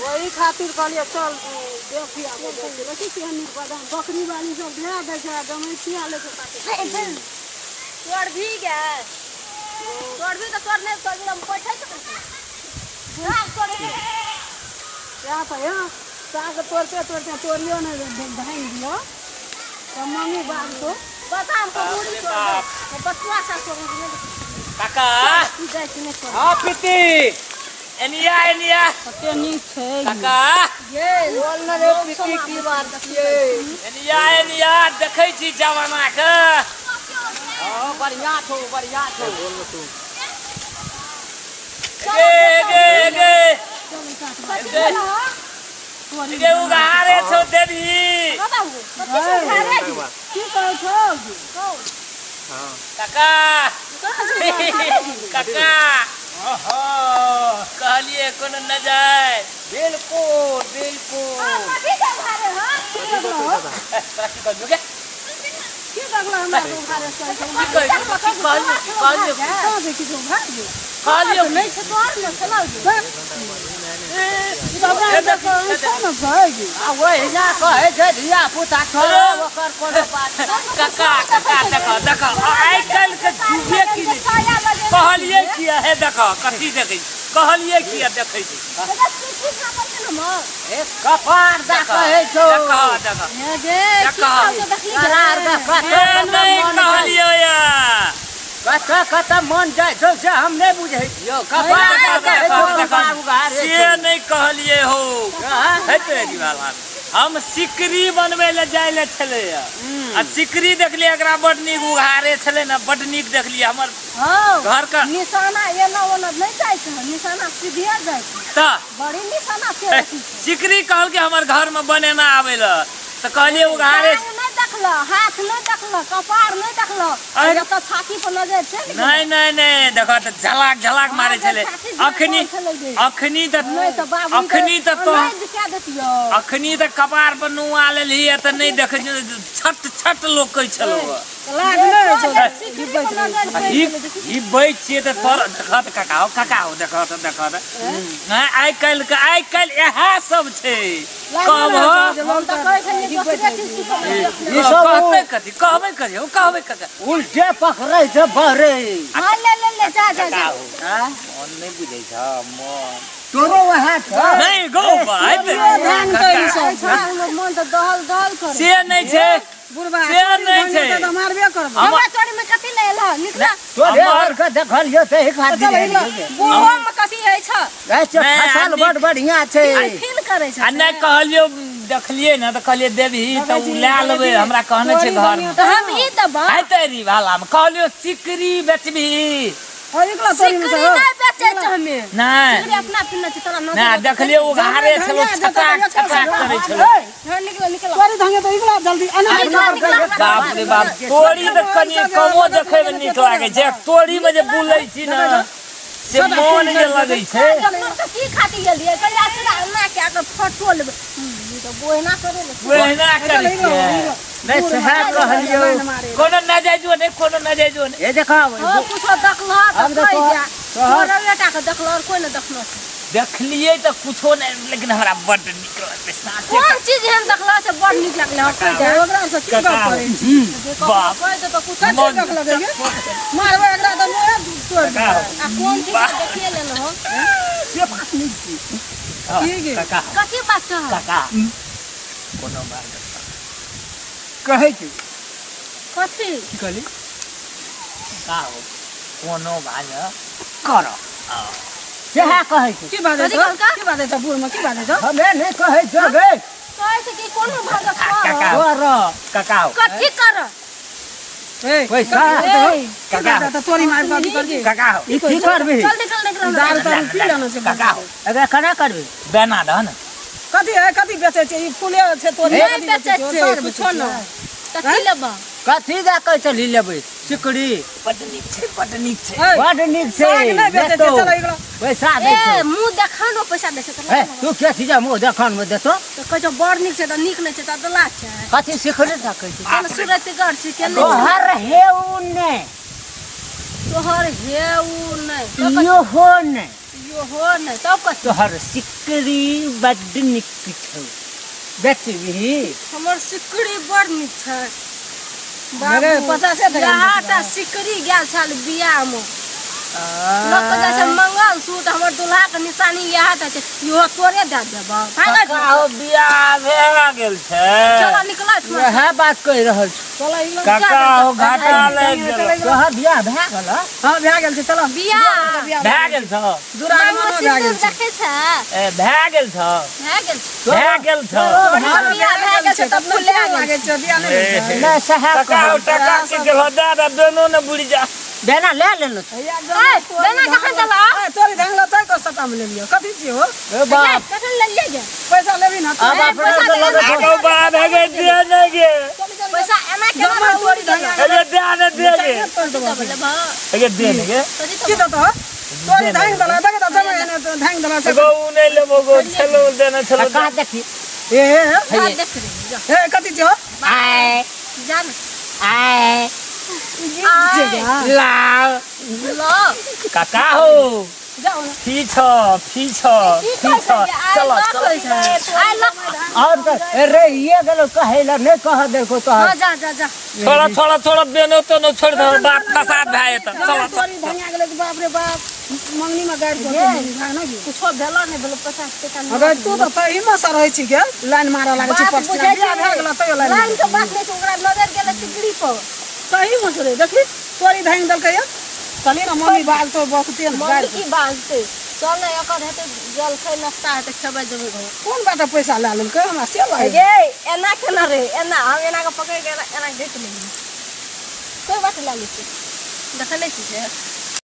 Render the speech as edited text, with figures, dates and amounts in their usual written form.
वही खातिर कहलिए चल देखी आबो देखी केहन नीक बादाम बकरी वाली सब धरा दै छै गमैसिया लेके काटे तोड़ भी गए तोड़ भी तो तोड़ नहीं तोड़ हम बैठे तो हां तोड़ या तो या साग तोड़ते तोड़ते तोड़ियो ने भांग दियो तो मम्मी बाप तो बादाम को मुड़ी तोड़ बटुआ सा तोड़ काका तू जाय छी नहीं तोड़ हां पीती एनिया एनिया कते नीक छै काका ये बोल न रे पीती की बात छियै एनिया एनिया देखै छी जमाना के हां बढ़िया छौ बढ़िया छौ बोल न तू गे गे गे गे उघारे छौ देवी की कहै छौ हां काका काका ओहो कहलिए कोनो न जाय बिल्कुल बिल्कुल कथी के उघारे हां तोरा की कहलियो गे की देखला हमरा उघारे छै की कहलियो कहलियो कहाँ देखी छौ उघार जो कहलियो नहीं छै तोड़ न चलाउ ई बाबा देखो न भाई आ ओहिना कहै छै धिया पुता छोड़ो ओकर कोनो बात काका काका देखो देखो आइ काल्हि के जुगे की कहलिए किया हे देखो कथी देखै कहलिए किया देखै छी ए कपार दा कहै छौ देखो देखो हे गे देखो करार दा कत नहीं कहलियो या कत कत मन जाइ छौ से हम नहि बुझै छियौ कपार दा कहै छौ कपार उघारे से नहीं कहलिए हो हेतै वाला हम सिकरी बनबै ले जाय ले छलै आ सिकरी देखलिए एकरा बड नीक उघारे छलै ने बड नीक देखलिए हमर हां घर का निशाना एना ओना नहीं जाइ छै निशाना सीधे जाइ छै त बड़ी निशाना के सिकरी कहल के हमर घर में बनेना आबै ल त कहलिए उघारे नहीं देखल हाथ नहीं देखल कपार नहीं देखल एत छाती पर नजर छै नहीं नहीं नहीं देखो त झलाक झलाक मारे छलै अखनी अखनी त नहीं त बाबू अखनी त तो नहीं दिखा देतियो अखनी त कपार पर नुआ लेलही त नहीं देखै छट छट लोक कहै छलो लाग नहि छौ ई बैठ छियै त तोर देखऽ त काका हो काका हो देखऽ त देखऽ त नहीं आइ काल्हि के आइ काल्हि इएह सब छै कहबो हम त कहै छलियै दोसरे चीज ई सब कहतै कथी कहबै कथी हो कहबै कथी उल्टे पकड़ै छै बहरे हां ले ले ले जा जा जा हां मन नहीं बुझै छ मन तोरो वएह छ नहीं गो भाई ध्यान करी सब मन त दहल दहल करे से नहीं छै बुढ़बा से नहीं छै त मारबे करबो हमरा तोरी में कथी ले एलह निकला तोरे और के देखलियो त एक हाथ बूढ़ो में कथी है छ फसल बड़ बढ़िया छै फील करे छै आ नहीं कहलियो देखलिए ना त कहलिए देबही त उ ले लेबै हमरा कहने छै घर में त हम ई देबो है तेरी वाला में कहलियो सिकरी बेचबही सिकरी नहीं बेचै छै हमे नहीं सिकरी अपना पीने छै तोरा ना देखलियो उघारे छलो छटाक छटाक करै छलो निकलो निकलो तोरी धांगे तो निकला जल्दी अना बाप रे बाप तोरी त कनि कमो देखै में नीक लागै छै तोरी में जे बुलै छी ना से मन जे लगै छै की खाती गेलियै कहिया चूड़ा ना के आकर फोटो लेबै त बोहना करे ले बोहना करै छियै नहीं सह कहलियो कोनो न जाय जो नहीं कोनो न जाय जो ए देखो हां कुछो देखलो त कहि जा तोरा बेटा के देखलो और कोई न देखलो देखलिए त कुछो नहीं लेकिन हमरा बड नीक लगलै साचे कोन चीज हम देखलो से बड नीक लगलै और कहि जा ओकरा से की गप करै छी बाप कहि दे त कुछ कथी देखलो गे मारबै एकरा त मोरे तोड़ आ कोन चीज देखिए लेलो हो से बात नीक छी की गे काका कथी बात छ काका कोनो बात कहै छी कथी की कहली का हो कोनो भाज कर सेह कहै छी की बाजै छौ की बाजै छौ बूढ़ में की बाजै छौ हमे नहीं कहै छौ गे कहै छै कि कोनो भाज कर कर काका कथी कर ए पैसा काका त तोरी मार कथी करबी काका हो ई की करबी चल निकल निकल दाल तर पी लेना छै काका हो एकरा केना करबी बेना दह न कथी है कथी बेचै छै ई फूले छै तोरी नहीं बेचै छै कुछो न त की लेबा कथी दा कहै छली लेबै सिकरी बड नीक छै बड नीक छै बड नीक छै साग नहि बेचै छै चल एकरा पैसा दै छै ए मुंह देखान पैसा दै छै ए तू के चीज मुंह देखान में देतो त कहै छै बड़ नीक छै त नीक नै छै त दला छै कथी सिकरी दा कहै छै चल सूरतगढ़ छै के नै तोहर हेउ नै तोहर हेउ नै इहो नै हो नहि तब कथी? तोहर सिकरी बड्ड नीक छौ, बेचबही? हमर सिकरी बड़ नीक छै। अरे 50 टका यहाँ सिकरी गेल छल बियाह मे, लोक के जाइ छै मंगलसूत्र, हमर दुल्हा के निशानी इएह टा छै, इहो तोरे दए देबौ। काका हो बियाह भए गेल छै। चल निकल। वएह बात कहि रहल छी। चल ई लग। काका हो घाटा लागि गेल। तोहर बियाह भए गेल? हां भए गेल छै। चल बियाह भए गेल छौ। दुरागमनो भए गेल छै। देखै छै ए भए गेल छौ, भए गेल छै, भए गेल छौ। बियाह भए गेल छै तब फूले लागै छै बियाह नहि भेल छै। नहि सएह काका हो टका के गेल दए दे, बेनो ने बुड़ि जा। बेना ले लेलो। बेना कखन देला? तोरी धान लतै को सट्टा में ले लियो। कथी छियो हो? ए बाप, कखन लेलियै गे? पैसा लेबी ना? अब अपना तो लगे छौ। आगो बाप हे गे, दे ने गे पैसा। एना केना तोरी धान? हे दे ने, दे गे। लेबह? हे गे दे ने गे। की दतो? तोरी धान दला दे त जमा एने धान दला छै। गो उ नहि लेबो गो, छलो देने छलो। कहाँ देखी? ए ए देख रे, जा। ए कथी छियो? आय जा ने। आय लाओ लो काका हो जाओ ना। फी छ, फी छ, फी छ। चलो चलो। आइ ल। और तो रे ये गेलो कहै ला नहि कह देलको तोहर। हां जा जा जा। थोड़ा थोड़ा थोड़ा बेनो तो न छोड़ दो, बाप फसाद भए जेतै। चलो। तोरी धान गेलै त बाप रे बाप, मंगनी में गाड़ि पहुंचे धान न। कुछो भेलो नहि भेलो, 50 टका नहि। अगर तू त तही में से रहै छी गे, लाइन मारऽ लागै छी। बात पट बुझै बियाह भए गेल तैयो लाइन लाइन के बात नहि छै, ओकरा नजर गेलै सिकरी पर। तही में से रे देखी तोरी धान देलकै। चली ना मम्मी बाल तो बहुते ने मम्मी गाड़ि। की बाजतै? चल ने, एकर हेतै जलखै नाश्ता हेतै, खेबै जेबै घर। कोन बाटे पैसा लए लेलकै हमरा से लागै। गे एना केना रे? एना हम एना के पकड़ि के एना एना घीच लेलियै। कोइ बात लए लेतै? देखै नहि छी से।